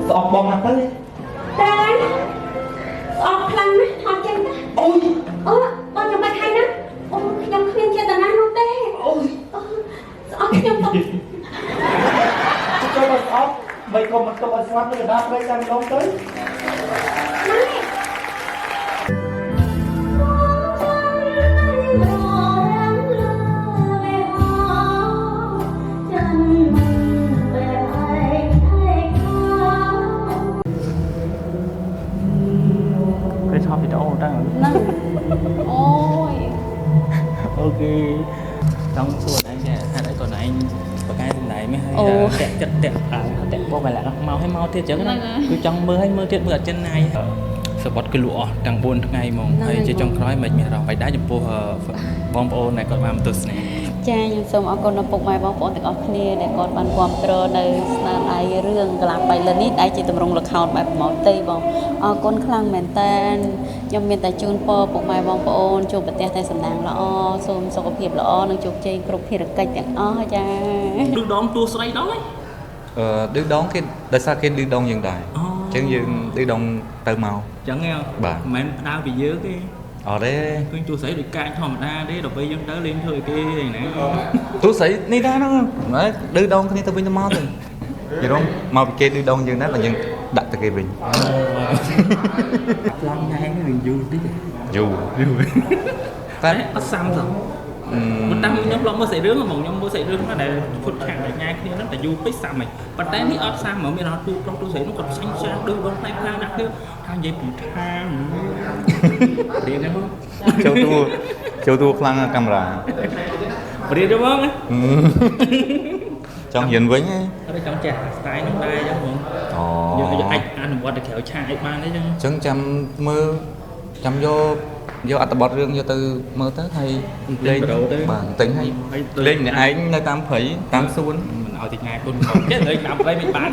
ស្អប់បងណាស់ទៅ តែស្អប់ខ្លាំងណាស់ថត់ចេញណា អូយ អូបងចាំបាច់ហើយណាអូខ្ញុំគ្មានចេតនានោះទេ អូយ អូស្អប់ខ្ញុំទៅ ចូលមកស្អប់មិនក៏មិនទុកឲ្យស្លាប់ទៅកណ្ដាលព្រៃតែម្ដងទៅ ម៉ែ គេชอบវីដេអូតា ហ្នឹងអូយ OK ចង់សួរឯងចេះហេតុអីក៏ឯងបកកែសម្ដែងមិនហើយតាក់ចិត្តតាក់អាតាក់បងមកឡើងមកឲ្យមកទៀតអញ្ចឹងណាគឺចង់មើលឲ្យមើលទៀតមើលអត់ចិនណាយសបត់គឺលក់អស់ទាំង4ថ្ងៃហ្មងហើយជាចុងក្រោយមិនមានអារម្មណ៍បែបដែរចំពោះបងប្អូនដែលគាត់បានមកទស្សនា ចាខ្ញុំសូមអរគុណដល់ពុកម៉ែបងប្អូនទាំងអស់គ្នាដែលគាត់បានគាំទ្រនៅស្នាដៃរឿងកលាបៃលិននេះដែលជាទម្រង់ល្ខោនបែបប្រមោទទេបងអរគុណខ្លាំងមែនតើខ្ញុំមានតែជូនពរពុកម៉ែបងប្អូនជួបប្រទះតែសំណាងល្អសូមសុខភាពល្អនិងជោគជ័យគ្រប់ភារកិច្ចទាំងអស់ចា ឌឺដងតួស្រីដល់ហី អឺឌឺដងគេដោយសារគេឌឺដងយើងដែរ អូ អញ្ចឹងយើងឌឺដងទៅមក ចឹងហ៎ បាទ មិនមែនផ្ដើមពីយើងទេ អត់ទេ ឃើញតួស្រីដូចកាចធម្មតាទេដល់ពេលយើងទៅលេងធ្វើឲ្យគេឯណា ទូស្រីនេះដែរហ្នឹងណែឌឺដងគ្នាទៅវិញទៅមកទៅនិយាយរំមកពីគេឌឺដងយើងដែរបើយើងដាក់ទៅគេវិញ ឡើងញ៉ែងនឹងយូរតិច យូរតែ តែអត់សាំសោះ អឺ មិនតាមខ្ញុំឡងមើលសាច់រឿងហ្មងខ្ញុំមើលសាច់រឿងហ្នឹងដែលឈុតឆាកដែលញ៉ែគ្នាហ្នឹងតែយូរពេកសាំហីប៉ុន្តែនេះអត់សាំហ្មងមានអត់ទូប្រុសទូស្រីនោះគាត់ផ្សាញ់ផ្សាឌឺបងផ្នែកផ្លាដាក់គ្នាថានិយាយពីថារៀនហ្នឹងហ្មង ចូលតួចូលតួខ្លាំងណាស់កាមេរ៉ា រៀនទៅហ្មង ចង់រៀនវិញហ៎ អត់ចង់ចេះ style ហ្នឹងដែរអញ្ចឹងហ្មង អូ យើងអាចអនុវត្តទៅក្រៅឆាកអីបានទេអញ្ចឹង អញ្ចឹងចាំមើលចាំយកយកអត្ថបទរឿងយកទៅមើលទៅហើយ លេងទៅ បាទទិញហើយលេងម្នាក់ឯងនៅតាមព្រៃតាមសួន មិនឲ្យតិចណាគុណចេះលេងតាមព្រៃមិនបាន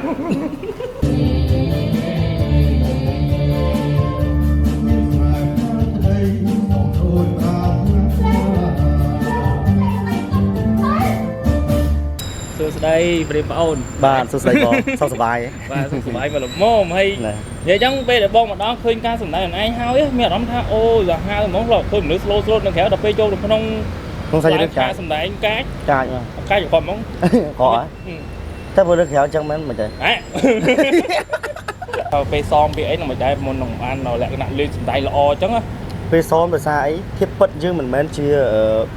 សួស្តីប្រិយប្អូន បាទសួស្តីបងសុខសប្បាយ បាទសុខសប្បាយមកល្មមហើយ ណែ និយាយចឹងពេលដែលបងមកដល់ឃើញការសម្ដែងខ្លួនឯងហើយមានអារម្មណ៍ថាអូសាហាវហ្មងលោកឃើញមនុស្ស slow slow នៅក្រៅដល់ពេលចូលទៅក្នុង ក្នុងសាច់រឿងកាច ការសម្ដែងកាច កាចមក កាចគាត់ហ្មង ខកហ៎តែព្រោះរឿងក្រៅចឹងមែនមិនទេ ហ៎ ពេលសមពេលអីនឹងមិនដែរមុននឹងបានលក្ខណៈលេងសម្ដែងល្អអញ្ចឹងណា ពេលសមដោយសារអីធៀបពិតយើងមិនមែនជា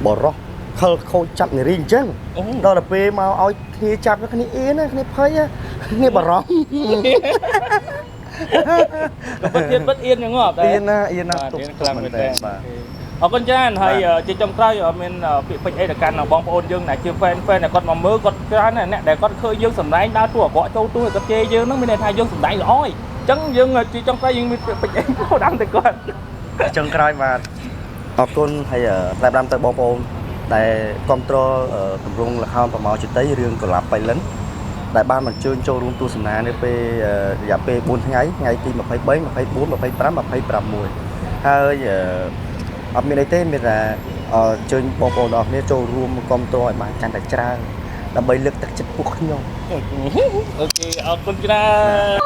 បរោះខលខូចចាប់នារីអញ្ចឹង អូ ដល់ទៅពេលមកឲ្យគ្នាចាប់គ្នាអៀនណាគ្នាភ័យណាគ្នាបារម្ភ ក៏ពិតទៀតពិតអៀនចឹងហ៎ អៀនណាអៀនណា បាទ ទុក អៀនខ្លាំងមែនតើ បាទ អរគុណច្រើនហើយជាចុងក្រោយមានពាក្យពេចន៍អីទៅកាន់បងប្អូនយើងដែលជា fan fan ដែលគាត់មកមើលគាត់ច្រើនណាស់អ្នកដែលគាត់ឃើញយើងសម្ដែងដើរតួអាក្រក់ចូលតួឲ្យគាត់ជេរយើងហ្នឹងមានន័យថាយើងសម្ដែងល្អឯងអញ្ចឹងយើងជាចុងក្រោយយើងមានពាក្យពេចន៍អីផ្ដាំទៅគាត់ ចុងក្រោយបាទអរគុណហើយផ្លែផ្ដាំទៅបងប្អូនដែលគ្រប់គ្រងទម្រង់ល្ខោនប្រមោជតីរឿងកលាបបៃលិនដែលបានអញ្ជើញចូលរួមទស្សនានៅពេលរយៈពេល4ថ្ងៃថ្ងៃទី23 24 25 26ហើយអត់មានអីទេមានតែអញ្ជើញបងប្អូនទាំងអស់គ្នាចូលរួមគ្រប់គ្រងឲ្យបានកាន់តែច្រើនដើម្បីលើកទឹកចិត្តពួកខ្ញុំ OK អរគុណច្រើន